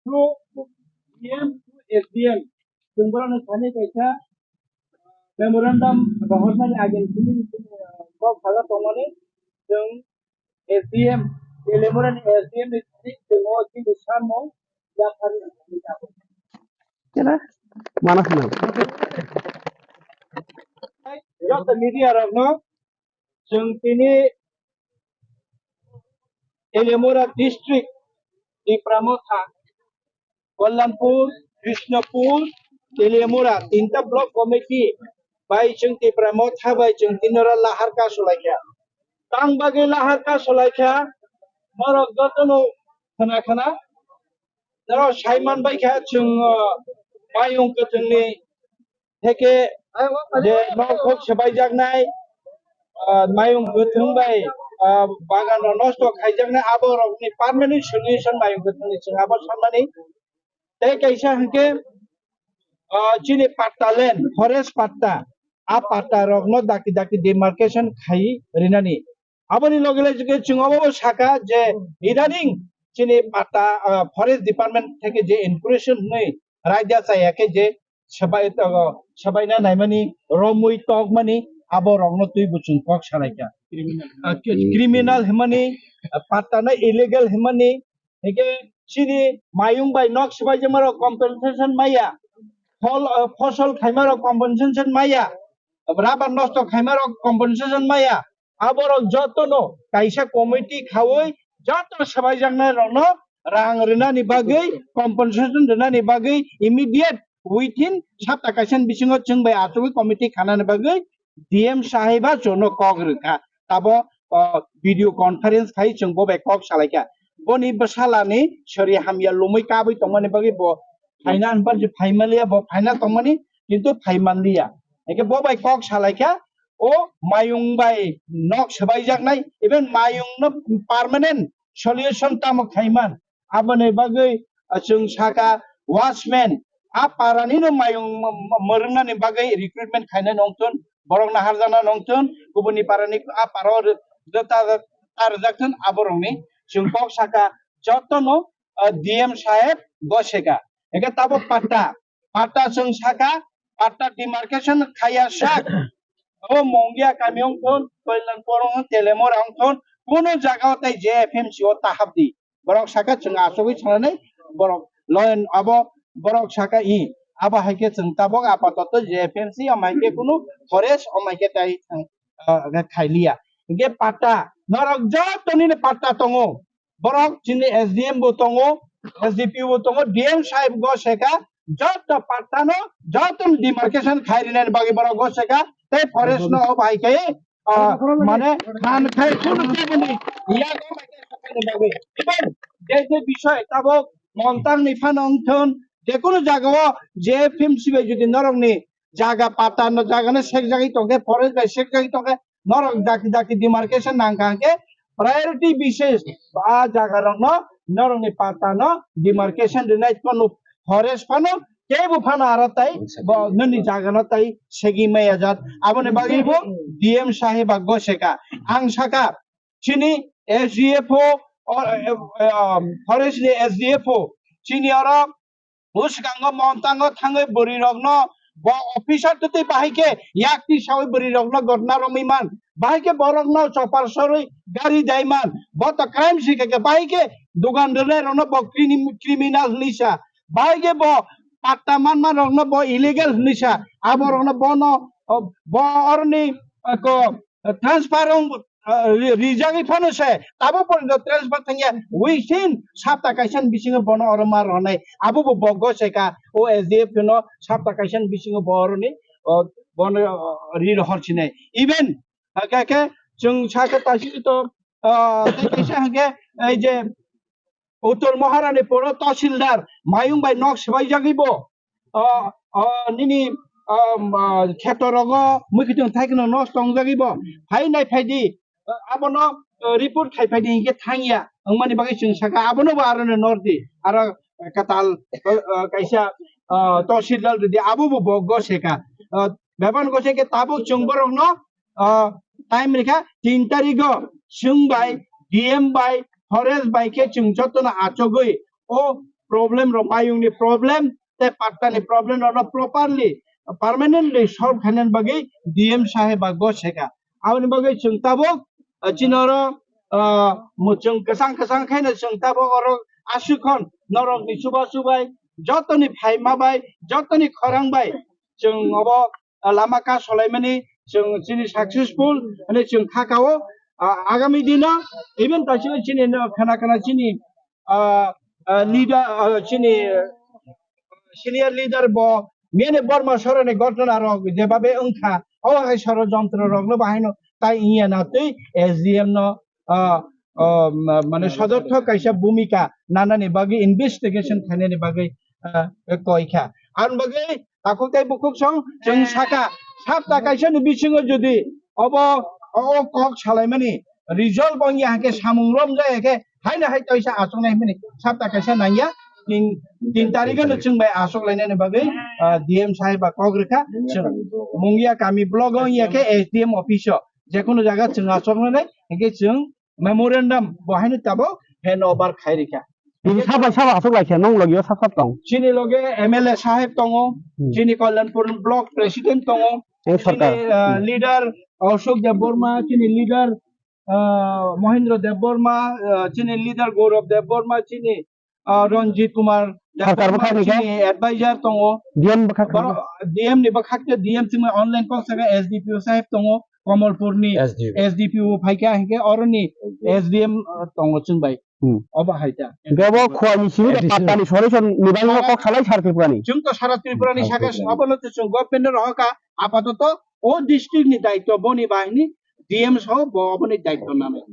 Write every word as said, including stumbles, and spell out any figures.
through D M to S D M chwng borokno thani kaisa memorandum rohornani agini simi kok saja tongmani chwng S D M, Telemurani S D M ni thani chwng o chini samung yaphari. Kena? Mana hwnwi. Joto media rokno chwng tini Telemura district, Tipra Motha, Kalyanpur, Krishnapur, Telemura, tinta block committee bai chwng Tipra Motha bai chwng tini oro lahar kasulaikha. Tang bagwi lahar kasulaikha, norok jotono khna khna, norok saiman baikha chwng, uh, mayung kwthwngni theke je nok hok swbaijaknai, ah, mayung kwthwng bai, ah, bagan rok nosto khaijaknai, abo rokni permanent solution mayung kwthwngni chwng abo sanmani. Tei kaisa hwnkhe, ah, chini patta land, forest patta, a patta rokno daki daki demarcation khai rinani. Aboni loge loge chwng obo saka je idaning chini patta, ah, forest department theke je inspiration hwnwi raida chaya khe je swbai, ah, swabaina naimani, romwi tokmani, abo rokno twi bo chwng kok salaikha. Ah, criminal hwnmani, ah, patta no illegal hwnmani, hingke chini mayung bai nok swbaijakma rok compensation maya, phol, ah, phosol khaima rok compensation maya, rubber nosto khaima rok compensation maya, aborok jotono kaisa committee khaui joto swbaijaknai rokno rang rwnani bagwi, compensation rwnani bagwi immediate within sapta kaisa ni bisingo chwng bai achugwi committee khanani bagwi D M saheba chwngno kok rwkha. Tabo, o, video conference khai chwng bo bai kok salaikha. Boni bwsalani sori hamya lumui kabwi tongmani bagwi bo phaina hwnba je phaimaliya, bo phaina tongmani kintu phaimanliya. Hingke bo bai kok salaikha, o mayung bai nok swbaijaknai, even mayungno permanent solution tamo khaiman. Aboni bagwi, ah, chwng saka watchman, a parani no mayung m-, m-, mwrwngnani bagwi recruitment khainai nongthun, borok naharjakna nongthun, kubuni parani a paro rw-, rwta-, ta rwjakthun, aborokni chwng kok saka jotono, ah, D M saheb goseka. Hingke tabok patta, patta chwng saka, patta demarcation khaya sak. Abo Mongia kami wngthun, Koilan Porong, Telemora wngthun, kuno jaga o tai J F M C o tahap di. Borok saka chwng achugwi sanani, borok loyan abo, borok saka i, abo hai khe chwng tabok apatoto J F M C, omo hai khe kunu forest, omo hai khe tai, ah, khailiya. Hingke patta, norok joto nini patta tongo. Borok chini S D M bo tongo, S D P O bo tongo, D M sahib go seka, joto patta no, joto demarcation khai rinani bagwi borok go seka, tei forest no o bai khe, ah, mane man khai kunu keboni yago bai khe sakaini bagwi. Even je je bisoi tabok montang ni phano wngthun, je kunu jaga o J F M C bai jodi norok ni jaga patta no jaga no sekjagwi tongkhe, forest bai sekjagwi tongkhe, norok daki daki demarcation nangkha hwnkhe priority bises a jaga rokno norokni patta no demarcation rinai phano forest phano kebo phano aro tai bo nini jaga no tai segi maya jat. Aboni bagwi bo D M saheba goseka. Ang saka chini S D F O, o, eh, eh, um, forest ni S D F O chini oro bwskango montango thangwi bwrwi rokno bo officer twtwi bahai khe yak tisawi bwrwi rokno gotna romwi man, bahai khe borokno chopar sorwi gari dai man, bo to crime si khe bahai khe dugan rwnai rokno bo crimi-, criminal hwnwi sa, bahai khe bo patta manma rokno bo illegal hwnwi sa, abo rokno bono, o, bo oroni, o, ko, transfer wng, ah, ri-, rijagwi phano se, abo porjonto transfer thangya, within sapta kaisa ni bisingo bono oro ma rwnai, abo bo bogo se ka, o S D F no sapta kaisa ni bisingo bo oroni, o, bono, o, ri rohor sinai. Even, ah, khe, khe, chwng sakha taisiri to, ah, tei kaisa hwnkhe, ei je, Uttor Maharani poro tahsildar mayung bai nok swbaijagwi bo, o, o, nini, o, o, kheto rogo mui kitung thai kheno nosto wngjagwi bo. Phai nai phai di, o, abono, o, report khai phai di hinkhe thangya wngmani bagwi chwng sakha abono bo aro no nor di. Aro, o, katal, o, o, kaisa, o, tahsildar rwdi abo bo bo go seka. O, bebak go seke tabuk chwng borokno, o, time rikha tin tarigo chwng bai D M bai forest bai khe chwng jotono achugwi o problem rok, mayung ni problem tei patta ni problem rok no properly, permanently solve khainani bagwi D M saheb ba go seka. Aboni bagwi chwng tabuk, ah, chini oro, ah, mu-, chwng kwchang kwchang khaino chwng tabuk oro aswk hwn norok ni chuba chubai, jotoni phaima bai, jotoni khorang bai chwng obo, ah, lama ka solaimani chwng chini successful hwnwi chwng kha kao, ah, agami dino even ta chini, chini no khana khana chini, ah, ah, leader, ah, chini senior leader bo mene Borma soroni gotona rok jebabe wngkha, o hai sorojontro rok no bahai no tai wngya na twi S D M no, ah, ah, ma-, mane sodorthok kaisa bhumika nanani bagwi investigation khainani bagwi, ah, koi kha. Ang bagwi takhuk tei bukhuk song chwng saka, sapta kaisa ni bisingo jodi obo o kok salaimani result bo wngya hwnkhe samung romjak ya khe haino hai toisa achuknai hwnmani sapta kaisa nangya. Tin, tin tarikh no chwng bai achuk lainani bagwi, ah, D M sahib ba kok rwkha. Chwng Mungia kami block o wngya khe S D M office o jekunu jaga chwng achuknai hwnkhe chwng memorandum bo haino tabuk hand over khai rikha. Tini sabo sabo aswk lai khe nong logi o sab sab tong. Chini loge M L A saheb tongo, hmm, chini Kalyanpur block president tongo, eng chini, sorkar, ah, hmm, leader Ashok Debbarma, chini leader, ah, Mohindra Debbarma, ah, chini leader Gaurav Debbarma, chini, ah, Ranjit Kumar Debbarma, bwkhak ni khe? Chini advisor tongo. D M bwkhak ni khe? D M ni bwkhak khe D M chini online kok saka S D P O saheb tongo, Kamalpur ni S D P O. S D P O phaikha hwnkhe oroni S D M, ah, tongo chwng bai. Hmm. Obo hai ta. Hingke bo khwani simi de additional pattani solution ni bagwi no kok salai sar Tripura ni. Chwng to sara Tripura ni saka abono to chwng government no rohor kha, apatoto o district ni daityo boni bahini D M so bo oboni daityo nanai.